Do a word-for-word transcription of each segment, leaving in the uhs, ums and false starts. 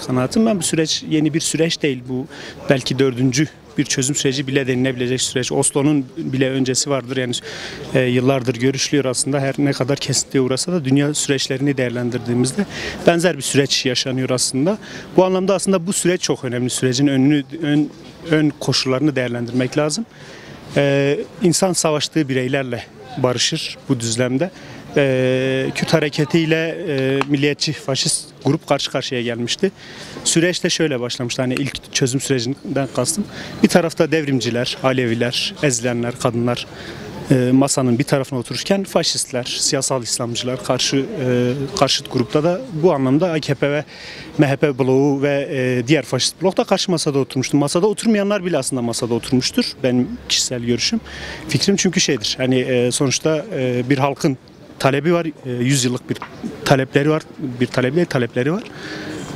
Kanaatim, ben, bu süreç yeni bir süreç değil. Bu belki dördüncü bir çözüm süreci bile denilebilecek süreç. Oslo'nun bile öncesi vardır. Yani, e, yıllardır görüşülüyor aslında. Her ne kadar kesintiye uğrasa da dünya süreçlerini değerlendirdiğimizde benzer bir süreç yaşanıyor aslında. Bu anlamda aslında bu süreç çok önemli. Sürecin önünü, ön, ön koşullarını değerlendirmek lazım. E, insan savaştığı bireylerle barışır bu düzlemde. E, Kürt hareketiyle, e, milliyetçi, faşist grup karşı karşıya gelmişti. Süreç de şöyle başlamıştı. Hani ilk çözüm sürecinden kastım. Bir tarafta devrimciler, Aleviler, ezilenler, kadınlar, e, masanın bir tarafına otururken faşistler, siyasal İslamcılar karşı, e, karşıt grupta da bu anlamda A K P ve M H P bloğu ve, e, diğer faşist blok da karşı masada oturmuştu. Masada oturmayanlar bile aslında masada oturmuştur. Benim kişisel görüşüm, fikrim çünkü şeydir. Hani, e, sonuçta, e, bir halkın talebi var, e, yüz yıllık bir talepleri var, bir talebi değil, talepleri var.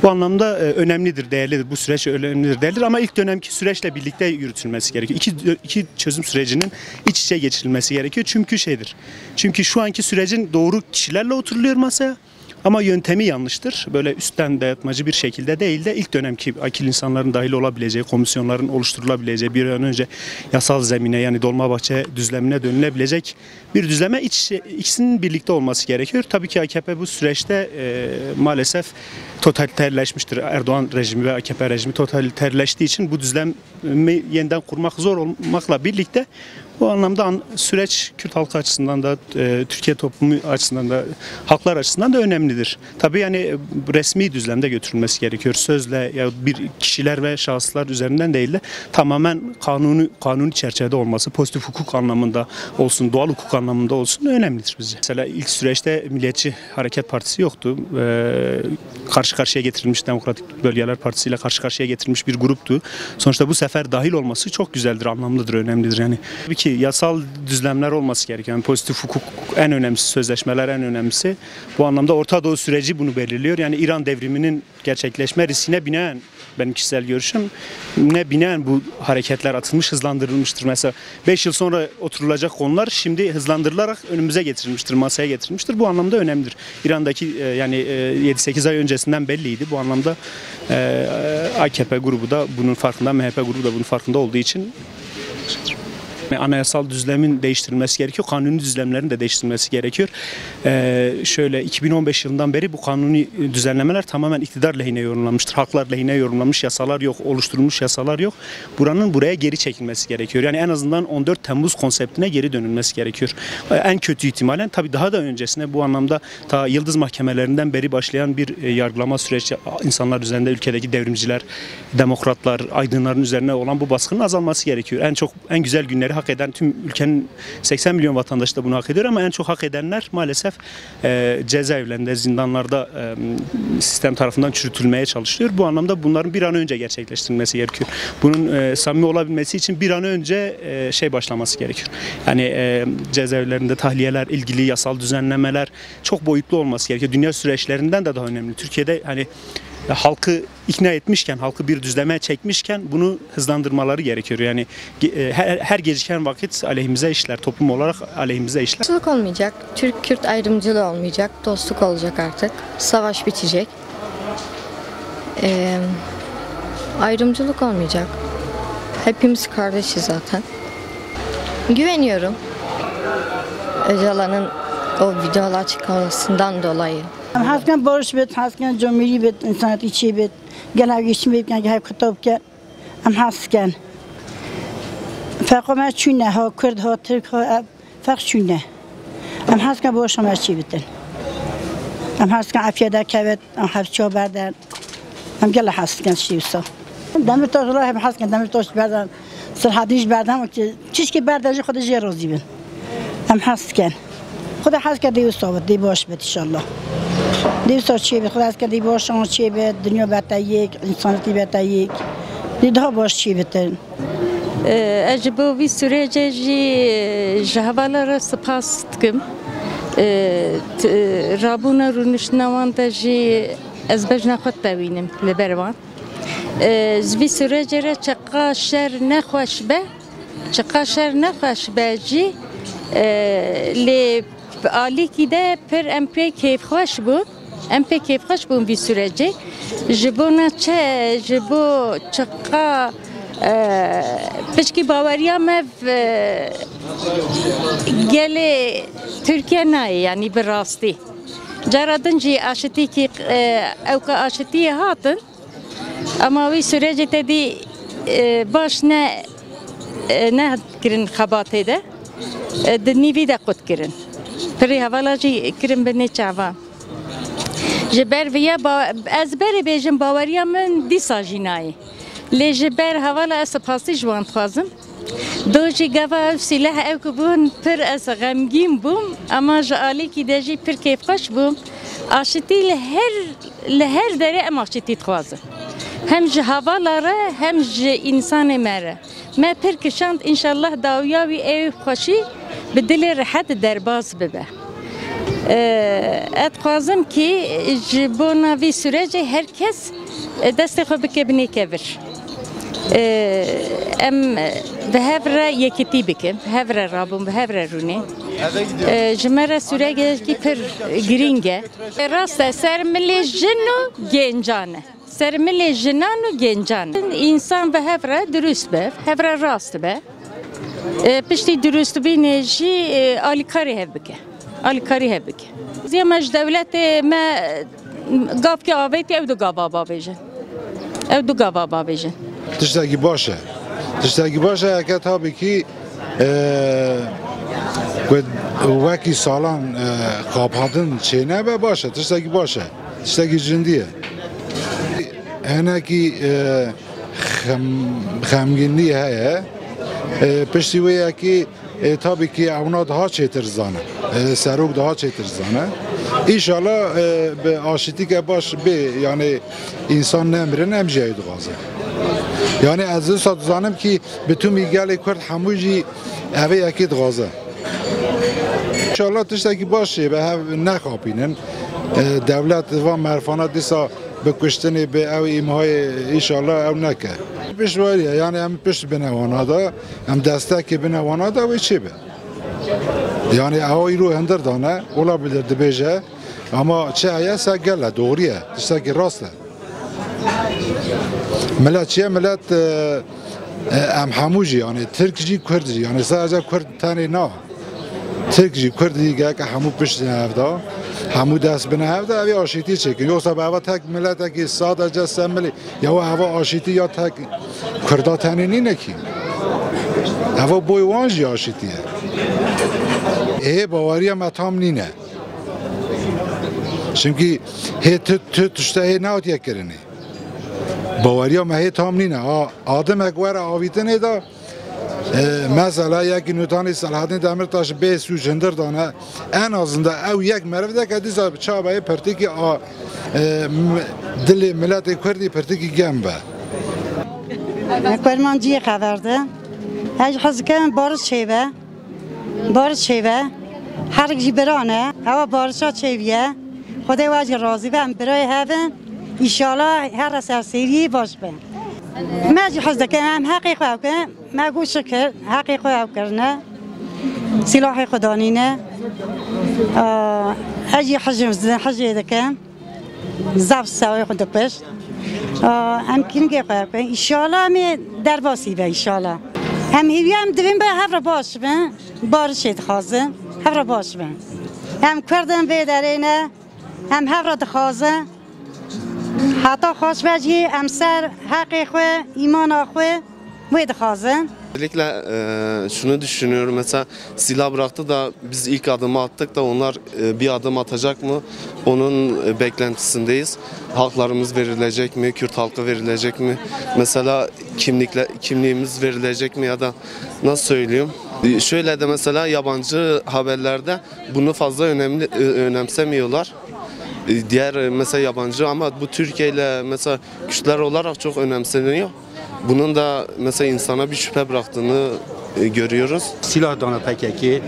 Bu anlamda, e, önemlidir, değerlidir. Bu süreç önemlidir, değerlidir ama ilk dönemki süreçle birlikte yürütülmesi gerekiyor. İki, iki çözüm sürecinin iç içe geçirilmesi gerekiyor. Çünkü şeydir, çünkü şu anki sürecin doğru kişilerle oturuluyor masaya ama yöntemi yanlıştır. Böyle üstten dayatmacı bir şekilde değil de ilk dönemki akil insanların dahil olabileceği, komisyonların oluşturulabileceği, bir an önce yasal zemine, yani Dolmabahçe düzlemine dönülebilecek bir düzleme iç, ikisinin birlikte olması gerekiyor. Tabii ki A K P bu süreçte, e, maalesef totaliterleşmiştir. Erdoğan rejimi ve A K P rejimi totaliterleştiği için bu düzlemi yeniden kurmak zor olmakla birlikte bu anlamda an-, süreç Kürt halkı açısından da, e, Türkiye toplumu açısından da, halklar açısından da önemlidir. Tabii yani, e, resmi düzlemde götürülmesi gerekiyor. Sözle ya bir kişiler ve şahıslar üzerinden değil de tamamen kanuni, kanuni çerçevede olması, pozitif hukuk anlamında olsun, doğal hukuk anlamında olsun önemlidir bize. Mesela ilk süreçte Milliyetçi Hareket Partisi yoktu. Ee, karşı karşıya getirilmiş, Demokratik Bölgeler Partisi ile karşı karşıya getirilmiş bir gruptu. Sonuçta bu sefer dahil olması çok güzeldir, anlamlıdır, önemlidir. Yani tabii ki yasal düzlemler olması gerekiyor. Yani pozitif hukuk en önemlisi, sözleşmeler en önemlisi. Bu anlamda Orta Doğu süreci bunu belirliyor. Yani İran devriminin gerçekleşme riskine binaen, benim kişisel görüşüm, ne binaen bu hareketler atılmış, hızlandırılmıştır. Mesela beş yıl sonra oturulacak konular şimdi hızlandırılarak önümüze getirilmiştir, masaya getirilmiştir. Bu anlamda önemlidir. İran'daki, e, yani, e, yedi sekiz ay öncesinden belliydi. Bu anlamda, e, A K P grubu da bunun farkında, M H P grubu da bunun farkında olduğu için anayasal düzlemin değiştirilmesi gerekiyor, kanuni düzlemlerin de değiştirilmesi gerekiyor. Ee, şöyle, iki bin on beş yılından beri bu kanuni düzenlemeler tamamen iktidar lehine yorumlanmıştır. Halklar lehine yorumlanmış yasalar yok, oluşturulmuş yasalar yok. Buranın buraya geri çekilmesi gerekiyor. Yani en azından on dört Temmuz konseptine geri dönülmesi gerekiyor. Ee, en kötü ihtimalen, tabii daha da öncesine bu anlamda ta Yıldız mahkemelerinden beri başlayan bir, e, yargılama süreci, insanlar üzerinde, ülkedeki devrimciler, demokratlar, aydınların üzerine olan bu baskının azalması gerekiyor. En çok, en güzel günleri hak eden, tüm ülkenin seksen milyon vatandaşı da bunu hak ediyor ama en çok hak edenler maalesef, e, cezaevlerinde, zindanlarda, e, sistem tarafından çürütülmeye çalışılıyor. Bu anlamda bunların bir an önce gerçekleştirilmesi gerekiyor. Bunun, e, samimi olabilmesi için bir an önce, e, şey başlaması gerekiyor. Yani, e, cezaevlerinde tahliyeler, ilgili yasal düzenlemeler çok boyutlu olması gerekiyor. Dünya süreçlerinden de daha önemli. Türkiye'de hani halkı ikna etmişken, halkı bir düzleme çekmişken bunu hızlandırmaları gerekiyor. Yani ge-, e, her, her geciken vakit aleyhimize işler, toplum olarak aleyhimize işler. Irkçılık olmayacak, Türk-Kürt ayrımcılığı olmayacak, dostluk olacak artık, savaş bitecek. Ee, ayrımcılık olmayacak. Hepimiz kardeşiz zaten. Güveniyorum. Öcalan'ın o videolar çıkmasından dolayı. Em hez dikin baş bit, hez dikin comêrî bit, însanetî çê bit, gel hevgiştî bê bikin, gel hev kitap bikin. Em hez dikin. Ferqa me çûne, ha Kurd, ha Tirk, ha ev, ferq çûne. Em hez dikin baş me çê bitin. Em hez dikin efiye derkevit, em hevça berdin. Em gela hez dikin şî wisa. Demirtaş, wela em hez dikin Demirtaş berdan, Selahaddin jî berdan, wekî çişkî berdan jî Xwedê jê razî bin. Em hez dikin. Xwedê hez ke dê wisa bit, dê baş bit înşallah. Dê wisa çê bit, Xwedê hez ke dê baş an çê bit, dinya bete yek, însanetî bete yek. Dê daha baş çê bitin. Ee, Ez ji bo vî sürecê jî, e, ji hevala re spas dikim. Ee, t-, rabûna rûniştina wan de jî ez bejna xwe tewînim li ber wan. Ee, ji vî sürecê re çiqa şer nexweş be, çiqa şer nexweş be jî, ee, lê bi alîkî de pir em pê kêfxweş bûn. Em pê kêfxweş bûn vî sürecê. Ji bo ne çi, ji bo çiqa, e, pişkî baweriya me v-, gelê Tirkiye nayê, yanî bi rastî. Cara din jî aşitîkî, e, ewka aşitiyê hatin. Ama wî sürecê te dî, e, baş ne, e, ne kirin xebatê de. E, di nîvî de qut kirin. Pirî hevala jî kirin bi nê çavan. Ji ber viya ba-, ez berê bêjim baweriya min dîsa jî nayê. Lê ji ber hevala ez spasî ji wan dixwazim. Do jî gava ev sîleh ew ku bûn pir ez xemgîn bûm, ama ji alîkî de jî pir kêfxweş bûm. Aşitî li her, li her derê em aşitî dixwazin. Hem ji hevala re hem ji însanê me re. Me pir kişand, înşallah dawiya wî ew xweşî bi dilê rehet derbas bibe. Ee, ez dixwazim ki ji bona vî sürecê her kes, e, destê xwe bike binê kevir. Ee, em, e, bi hev re yekitî bikin, bi hev re rabûn, bi hev re rûnê. Ee, ji me re sürecekî pir girîng e. Rast e, ser milê jin û gencan e. Ser milê jinan û gencan. Însan bi hev re dirust be, hev re rast be. E, piştî dirustbînê jî, e, alîkarî hev bike. Alîkarî hev bike. Ziya me ji dewletê me gavkê avêtî, ew du gava bavêjin. Ew du gava bavêjin. Tiştekî baş e. Tiştekî baş e, heke tabî kî, e, ku wekî salan, e, xaphatin çênebe baş e. Tiştekî baş e. Tiştekî cindî ye. Hinekî, e, xem-, xemgînî heye. E, piştî wê yekî, e, tabî kî ewna daha çêtir zane. E, serok daha çêtir zane. Înşallah, e, bi aşitîke baş bê, yanî însan nemirin, em jî ew dixwazin. Yanî ez wisa dizanim kî bi tûmî gelê Kurd hemû jî evê yekê dixwaze. Înşallah tiştekî baş çêbe, hev nexapînin. E, dewlet va merfana dîsa bi kuştinê, bi ew îmhayê, înşallah ew neke. Piştwariye, yanî em pişt bine wana da, em destekê bine wana da wê çêbe. Yanî ew îro hindir dane, olabilir dibêje, ama çi heye se gel e, doğru ye, tiştekî rast e. Milet çi ye? Milet, e, e, em hemû jî, yanî Tirk jî, Kurd jî, yanî sadece Kurd tenê na. Tirk jî, Kurd jî gerek hemû pişt bine hev de, hemû dest bine hev de, evê aşîtî çêkin. Yoksa bi eva tek miletekî sadece se milî, ya eva aşîtî ya tek Kurda tenê nîne kî. Eva boy wan jî aşîtî ye. Ê baweriya me tam nîne. Çimkî hê tu, tu tişte hê nehotiye kirinê. Baweriya me hê tam nîne. A, adimek were avîtinê de, e, mesela yekî nûtanî Selahattin Demirtaş bê sûc hindir dane. En azından ew yek meriv de ke dîsa çabe yê pirtîkî a, e, m-, dilê miletê Kurdî pirtîkî gem be. Kurmanciyê xeber de. Ez hez dikim bariş çêbe. Bariş çêbe. Her jî birane. Ewa barişa çêviye. Xwedê we jî razî be. Em birayê hev in. Înşallah her sersêriyê baş be. Me jî hez dikim em heqê xwe ew kin. Me got şikir, heqê xwe ew kirine. Sîlahê xwe danîne. Aa, ez jî hijim, hijê dikim. Zaf sewê xwe dipişt. Aa, em kîngê xwe ew kin. Înşallah em ê derbasî be înşallah. Em hêviya em divên be hev re baş bin. Barişê dixwazin. Hev re baş bin. Em Kurd in vê derê ne. Em hev re dixwazin. Heta xweş be jî em ser heqê xwe, îmana xwe wê dixwazin. Özellikle, e, şunu düşünüyorum, mesela silah bıraktı da biz ilk adımı attık da onlar, e, bir adım atacak mı? Onun, e, beklentisindeyiz. Haklarımız verilecek mi? Kürt halkı verilecek mi? Mesela kimlikle, kimliğimiz verilecek mi ya da nasıl söyleyeyim? E, şöyle de mesela yabancı haberlerde bunu fazla önemli, e, önemsemiyorlar. E, diğer, e, mesela yabancı ama bu Türkiye ile mesela Kürtler olarak çok önemseniyor. Bunun da mesela insana bir şüphe bıraktığını, e, görüyoruz. Silah dana P K K.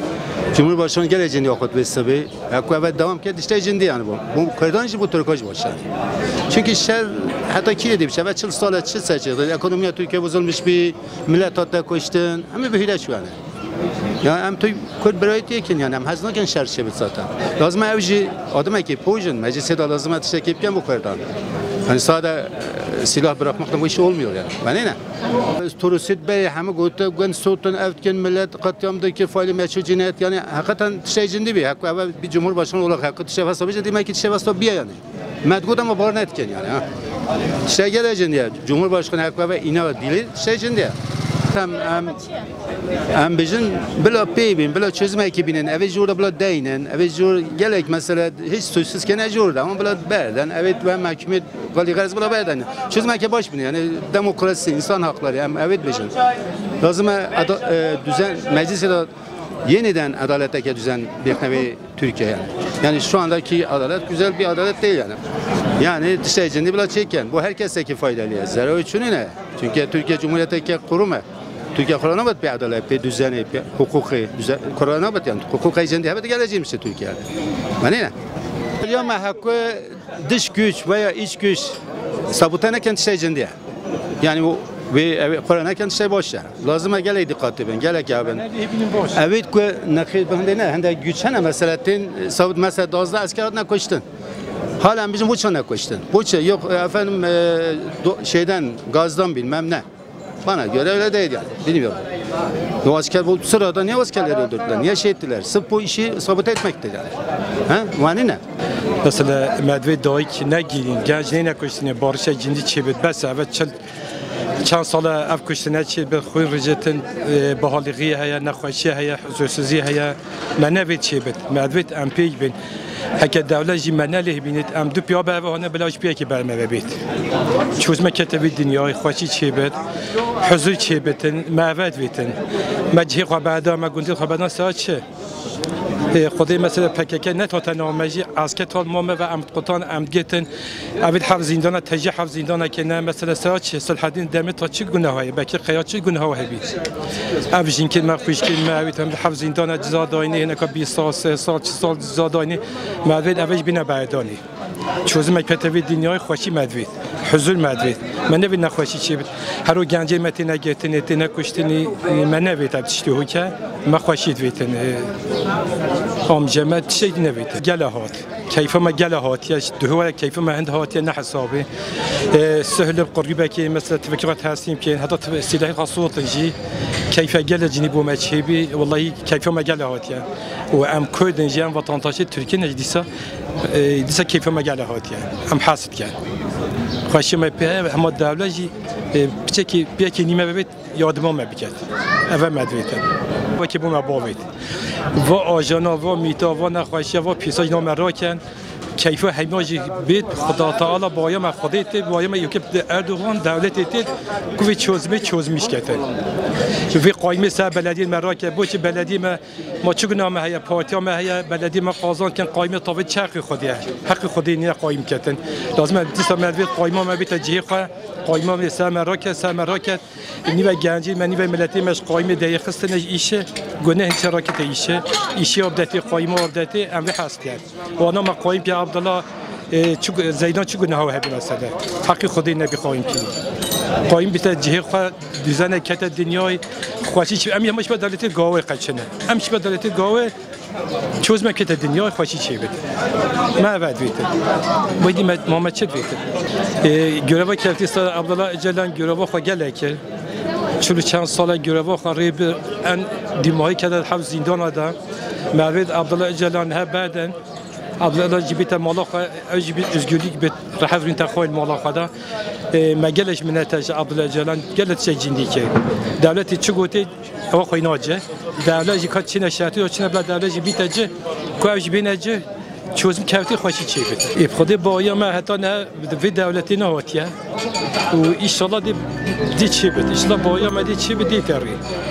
Cumhurbaşkanı geleceğini yok etmesi tabii. Ya kuvvet devam ki işte şimdi yani bu. Bu Kürdan jî bu Türkan jî başlar. Çünkü şer hatta kire de bir şey. Ve çil sale çil seçildi. Ekonomiya Türkiye bozulmuş bir millet hatta koştun. Ama bir hile şu yani. Ya em tu Kurd birayetî yekin yani, em hez nakin şer çêbit zaten. Lazim e ew jî adimekê pojin, meclisê de lazim e tiştekê bikin bo Kurdan. Yani sade, e, silah bırakmakla bu iş olmuyor yani. Ben ne? Terorist bey hemî gote, gund sotin, ev dikin, millet katliam dikir, faili meçhul cinayet. Yani hakikaten tiştek cindî bî. Hek eve bir cumhurbaşkanı olarak hakkı tiştek vasta bêje, demek ki tiştek vasta bîye yani. Me digot ama bar nedikin yani, ha. Tiştek gelek cindî ye. Cumhurbaşkanı hek eve îna dîlî tiştek cindî ye. Em, em, em bijin bila pê bîn, bila çözümekî bînin, evê jor de bila deynin, evê jor gelek mesele hiç suçsuz kene jor de, ama bila berden, evê ve mehkumiyet Galî xerz bila berden. Çözümeke baş bine, yani demokrasi, insan hakları, em evet bejin. Lazım e, ada- e, düzen, meclise de yeniden adaleteke düzen beklemeye Türkiye yani. Yani şu andaki adalet güzel bir adalet değil yani. Yani tiştek cindî bila çeken. Bu herkese ki faydalı. Zerre üçünü ne? Çünkü Türkiye Cumhuriyeti ke kurumu. Türkiye kurana bat bir adalet, bir düzeni, bir hukuki düzen. Kurana bat yani. Hukuki cindî hep geleceğim işte Türkiye. Yani ne? Ya me hakkı dış güç veya iç güç sabote neken tiştek cindî ye. Yani o ve ev Kur'an neken tiştek baş e. Lazim e gelek dikkatli bin, gelek ya bin. Evet ku nexir bi hende ne, hende güç hene mesela tên sabit mesela dazda esker hatine kuştin. Halen bizim bu çana kuştin. Bu çe yok e, efendim e, do- şeyden gazdan bilmem ne. Bana göre öyle değil yani. Bilmiyorum. O asker bu sırada niye askerleri öldürdüler? Niye şey ettiler? Sırf bu işi sabote etmektir yani. He? Mani ne? Mesela me divê dayik negîrîn, genc neyne kuştinê, barişa cindî çêbit. Bes eve çil çend sala ev kuştine çêbit, xwîn ricetin, e, bihalîxiyê heye, nexweşiyê heye, huzursiziyê heye. Me nevê çêbit, me divêt em pêk bin. Heke dewlet jî me nelêh bînit, em du piya be eve hane bila ji piyekê ber me ve bêt. Çûz me kete vî dinyayê, xweşî çêbit, huzur çêbitin, me eve divêtin. Me cihê xwe berda, me gundê xwe berda, saet çi? Ê, Xwedê mesela P K K ne tote name jî, eske tal mame ve em qutan em gêtin. Evit hev zîndana, tejî hev zîndana ke ne mesela saat çi? Silhedîn demê ta çi guneha ye? Bekir Qeya çi guneha hebî? Ev jinkên me, xwişkên me, evit hem hev zîndana ciza dayînê, hineka bîst sal, sê sal, çi sal ciza dayînê. Me evêt eve jî bîne berdanê. Çözümek pete vê dinyayê xweşî me divêt. Huzur me divêt. Me nevê nexweşî çê bit. Hero gencê me têne girtinê, têne kuştinî, me nevêt ev tiştê hoke. Me xweşî divêtin. E, amce me tiştek nevêt. Gele hat. Keyfa me gele hatiye. Duhwaya keyfa me hind hatiye ne hesabê. E, Sihlib qurîbekê mesela tivekî xwe teslîm kên. Heta tiv- silahê xwe sotin jî. Keyfe gele cinî bo me çêbî. Wellahî keyfa me gele hatiye. Û em Kurdin jî, em vatandaşê Tirkiyê ne jî dîsa, e, dîsa keyfa me gele hatiye. Em hes dikin. Xweşiya me pê heye, hema dewlet jî, e, piçekî, piyekî nîme bibêt, yardima me biket. Eve me divêtin. Wekî bo me bavêt. Va ajana, va mîta, va nexweşiya, va pîsa jî na me raken. Keyfa hema jî bêt, Xuda Teala baya me Xwedê tê, baya me yekê Erdogan, dewletê tê, ku vê çözümê çözmîş ketin. Vê qayîmê ser belediyê me rake, bo çi belediyê me Ma çi guna me heye, partiya me heye, belediyê me qazan kin, qayîmê tavê çerxê Xwedê ye. Heqê Xwedê niye qayîm ketin. Lazim e dîsa me divêt qayîma me bîte cihê xwe, qayîma me ser me raket, ser me raket. Nîve gencê me, nîve miletê me ji qayîmê deyê xistine ji îşê, guneh çi rakete îşê. Îşê abdetê, qayîma abdetê, em vê hes dikin. Wana me qayîm pê Abdullah, e, çi gu-, Zeydan çi guneha hebî mesela. Heqê Xwedê nebî qayîm kî. Qayîm bîte cihê xwe, Dizane kete dinyayê xweşî çi, em yê me şibe dewletê gawê qeçine. Em şibe dewletê gawê çöz me kete dinyayê xweşî çêbit. Me eve divêtin. Wê dî me, ma me çi divêtin? Ê, göreva kevtî ser Abdullah Öcalan göreva xwe gelek kir. Çil û çend sale göreva xwe rê bir en dîmahî kete hev zîndana de. Me vê Abdullah Öcalan he berdin. Abdullah jî bîte mala xwe, ew jî bî özgürlük bit, rehet rûnte xwe mala xwe de. Ê, me gelek ji minete ji Abdullah Öcalan, gelek tiştek cîndî kir. Dewletê çi gotê, ew xwe nace. Dewlet jî ka çine şertî, çine bila dewlet jî bîte ci, ku ew jî bêne ci, çözüm kevtî xweşî çêbit. Ê, bi Xwedê bawiya me heta ne vê dewletê nehatiye. Û înşallah dê, dê çêbit. Înşallah bawiya me dê çêbit, dê terî.